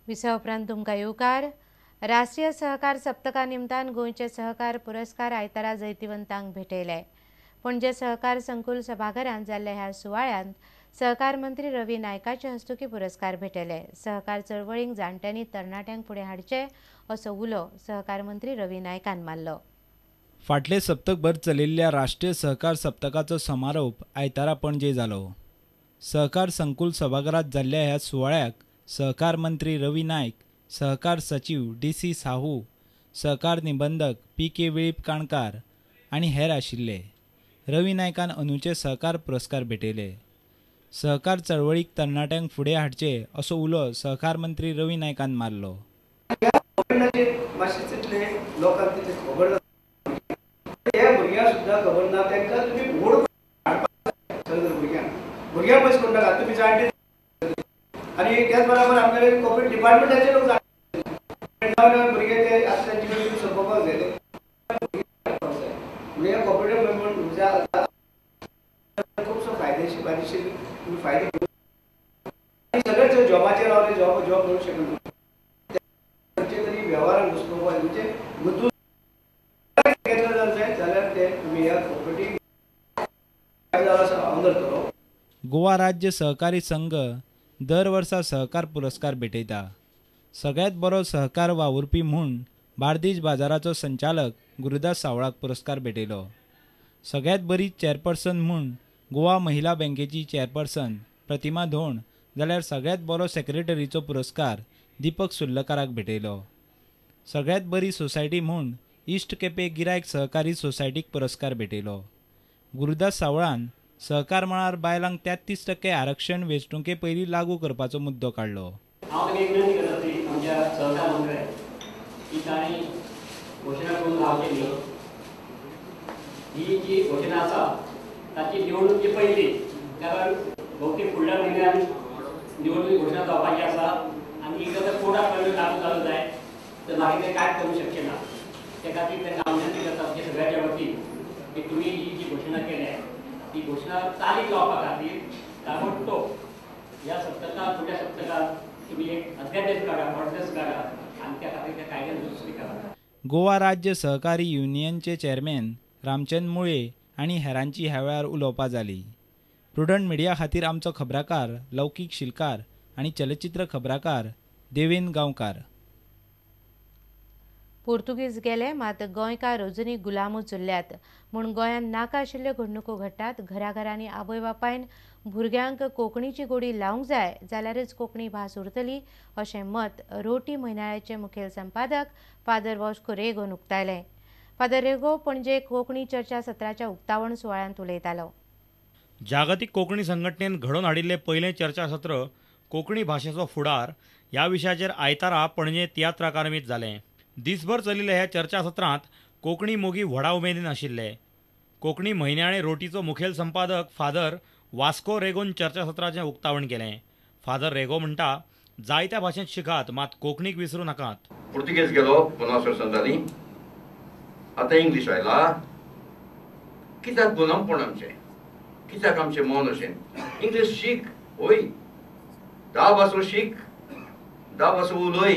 विसवा उपरांत तुमकां येवकार. राष्ट्रीय सहकार सप्तका निमतान गोंयचे सहकार पुरस्कार आयतारा जैतिवंतांक भेटयले. पणजे सहकार संकुल सभाघरांत जाल्ल्या ह्या सुवाळ्यांत सहकार मंत्री रवी नायकाचे हस्तुकी पुरस्कार भेटयले. सहकार चळवळींक जाणट्यांनी तरणाट्यांक फुडें हाडचे असो उलो सहकार मंत्री रवी नायकान मारलो. फाटले सप्तकभर चलिल्ल्या राष्ट्रीय सहकार सप्तकाचो समारोप आयतारा पणजे जालो. सहकार संकुल सभाघरांत जाल्ल्या ह्या सुवाळ्याक सहकार मंत्री रवी नायक, सहकार सचीव डी.सी. साहू, सहकार निबंधक पी.के. वेळीप काणकार आनी हेर आशिल्ले. रवी नायकान अंदूचे सहकार पुरस्कार भेटयले. सहकार चळवळीक तरणाट्यांक फुडें हाडचे असो उलो सहकार मंत्री रवी नायकान मारलो. आनी त्याच बरोबर आमगेले कॉपरेट डिपार्टमेंटाचे लोक नवे नवे भुरगे ते आतां तांचे कडेन सोंपोवपाक जाय. म्हणजे कॉपरेटीव मुवमेंट खुबसो फायदेशीर फायदेशीर तुमी फायदे सगळेच जॉबाचेर रावले, जॉब जॉब मेळूंक शकना, खंयचे तरी वेव्हारान घुसपोवपाक म्हणजे गुंतून घेतले जाय जाल्यार ते तुमी ह्या कॉपरेटीव हांव धरतलो. गोवा राज्य सहकारी संघ दर वर्सा सहकार पुरस्कार भेटयता. सगळ्यांत बरो सहकार वावुरपी म्हूण बार्देज बाजाराचो संचालक गुरुदास सावळाक पुरस्कार भेटयलो. सगळ्यांत बरी चेअरपर्सन म्हूण गोवा महिला बँकेची चेअरपर्सन प्रतिमा धोंड, जाल्यार सगळ्यांत बरो सेक्रेटरीचो पुरस्कार दीपक सुर्लकाराक भेटयलो. सगळ्यांत बरी सोसायटी म्हूण इस्ट केपे गिरायक सहकारी सोसायटीक पुरस्कार भेटयलो. गुरुदास सावळान सहकार मळार बायलांक 33% आरक्षण वेंचणुके पयलीं लागू करपाचो मुद्दो काडलो. हांव तांकां विनंती करता ती आमच्या सहकार मंत्र्याक की तांणी घोशणा करून रावची न्ही. ही जी घोशणा आसा ताची निवडणुके पयली, कारण भोवतेक फुडल्या म्हयन्यान निवडणूक घोशणा जावपाची आसा आनी एकदां जर कोड ऑफ कंडक्ट लागू जालो जाय तर मागीर तें कांयच करूंक शकचें ना. त्या खातीर तांकां हांव विनंती करता आमच्या सगळ्यांच्या वतीन की तुमी ही जी घोशणा केल्या ती घोशणा चालीक लावपा खातीर ताबडतोब ह्या सप्तकात फुडल्या सप्तकात तुमी एक अध्यादेश काडा, ऑर्डिनन्स काडा आनी त्या खातीर त्या कायद्यान दुरुस्ती करा. गोवा राज्य सहकारी युनियनचे चेअरमॅन रामचंद्र मुळे आनी हेरांची ह्या वेळार उलोवपां जाली. प्रुडंट मिडिया खातीर आमचो खबराकार लौकीक शिलकार आनी चलचित्र खबराकार देवेंद्र गांवकार. पुर्तुगीज गेले मात गोंयकार अजुनूय गुलामूच उरल्यात म्हूण गोंयांत नाका आशिल्ल्यो घडणुको घडटात. घराघरांनी आवय बापायन भुरग्यांक कोंकणीची गोडी लावंक जाय जाल्यारच कोंकणी भास उरतली अशें मत रोटी म्हयन्याळ्याचे मुखेल संपादक फादर वास्को रेगोन उक्तायलें. फादर रेगो पणजे कोंकणी चर्चा सत्राच्या उक्तावण सुवाळ्यांत उलयतालो. जागतीक कोंकणी संघटनेन घडोवन हाडिल्लें पयलें चर्चासत्र कोंकणी भाशेचो फुडार ह्या विशयाचेर आयतारा पणजे तियात्र अकादमींत जालें. दिसभर चलिल्ल्या ह्या चर्चासत्रांत कोंकणी मोगी व्हडा उमेदीन आशिल्ले. कोंकणी म्हयन्याळे रोटीचो मुखेल संपादक फादर वास्को रेगोन चर्चासत्राचें उक्तावण केलें. फादर रेगो म्हणटा, जायत्या भाशेंत शिकात मात कोंकणीक विसरूं नाकात. पुर्तुगेज गेलो 50 वर्सां जालीं, आतां इंग्लीश आयला. कित्याक गुलामपण आमचें, कित्याक आमचें मन अशें? इंग्लीश शीक, होय 10 भासो शीक, 10 भासो उलय,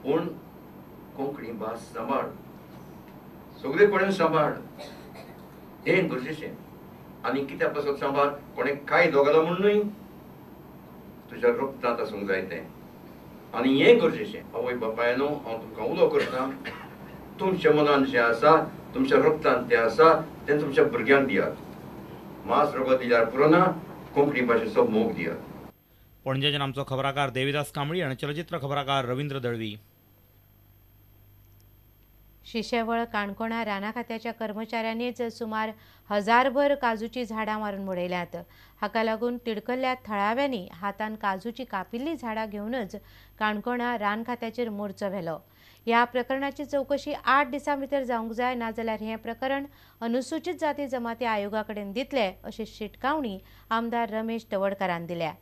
पूण कोंकणी भास सांबाळ, सगळे कडेन सांबाळ, हें गरजेचें. आनी कित्या पासत सांबाळ, कोणें कायदो घालो म्हूण न्हय, तुज्या रक्तांत आसूंक जाय तें. आनी हें गरजेचें. आवय बापायनो, हांव तुमकां उलो करता, तुमच्या मनान जें आसा, तुमच्या रक्तांत तें आसा, तें तुमच्या भुरग्यांक दियात. मास रगत दिल्यार पुरो ना, कोंकणी भाशेचो मोग दियात. पणजेच्यान आमचो खबराकार देविदास कांबळी आनी चलचित्र खबराकार रवींद्र दळवी. शिशेवळ काणकोणा राना खात्याच्या कर्मचाऱ्यांनीच सुमार 1000भर काजूची झाडां मारून उडयल्यात. हाका लागून तिडकल्ल्या थळाव्यांनी हातान काजूची कापिल्ली झाडां घेवनच काणकोणा रान खात्याचेर मोर्चो व्हेलो. ह्या प्रकरणाची चवकशी 8 दिसां भितर जावंक जाय, नाजाल्यार हें प्रकरण अनुसूचित जाती जमाती आयोगा कडेन दितले अशी शिटकावणी आमदार रमेश तवडकारान दिल्या.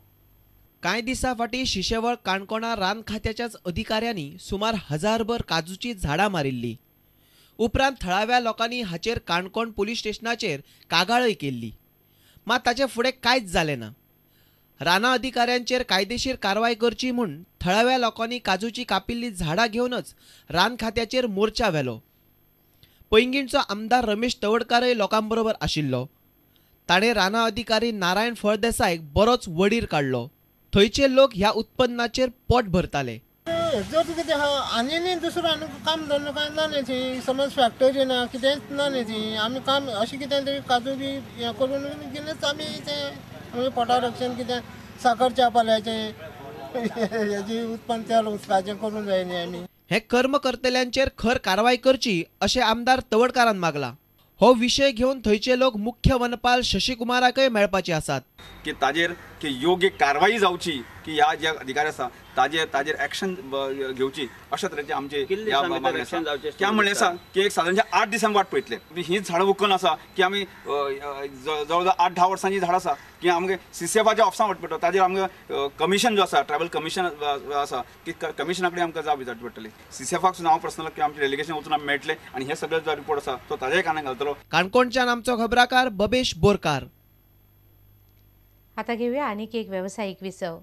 कांय दिसां फाटीं शिशेवळ काणकोणा रान खात्याच्याच अधिकाऱ्यांनी सुमार 1000भर काजूची झाडां मारिल्ली. उपरांत थळाव्या लोकांनी हाचेर काणकोण पुलीस स्टेशनाचेर कागाळय केल्ली, मात ताचे फुडें कांयच जालें ना. रानां अधिकाऱ्यांचेर कायदेशीर कारवाय करची म्हूण थळाव्या लोकांनी काजूची कापिल्ली झाडां घेवनच रान खात्याचेर मोर्चा व्हेलो. पैंगीणचो आमदार रमेश तवडकारय लोकांबरोबर आशिल्लो. ताणें रानां अधिकारी नारायण फळदेसायक बरोच वडीर काडलो. थंयचे लोक ह्या उत्पन्नाचेर पोट भरताले. जर कितें आहा आनी दुसरो आनी काम धंदो कांय ना न्ही, थंय समज फॅक्टरी ना, कितेंच ना न्ही थंय. आमी काम अशें कितें तरी काजू बी हें करून कितेंच आमी तें आमी पोटा रक्षण कितें साकर च्या पाल्याचें हेजें उत्पन्न तेल उदकाचें करूंक जाय न्ही आमी. हे कर्म करतल्यांचेर खर कारवाय करची अशें आमदार तवडकारान मागलां. हो विशय घेवन थंयचे लोक मुख्य वनपाल शशिकुमाराकय मेळपाचे आसात. की ताजेर की योग्य कारवाई जावची, की ह्या जे अधिकारी आसा ताजेर ताजेर एक्शन घेवची अशा तरेचे आमचे मागणी आसा. क्या म्हणलें आसा की एक सादारण 8 दिसांक वाट पळयतले. हीच झाडां उकल आसा की आमी जवळ जवळ 8-10 वर्सांची झाडां आसा की आमगे सीसीएफाच्या ऑफिसान वाट पडटा. ताजेर आमकां कमिशन जो आसा ट्रायबल कमिशन आसा की कमिशना कडेन आमकां जाप विचारची पडटली. सीसीएफाक सुद्दां हांव पर्सनल की आमचें डेलिगेशन वचून आमी मेळटलें आनी हे सगळे जो रिपोर्ट आसा तो ताज्याय कानाक घालतलो. काणकोणच्यान आमचो खबराकार बबेश बोरकार. आता घेऊया आणखी एक व्यावसायिक विसव.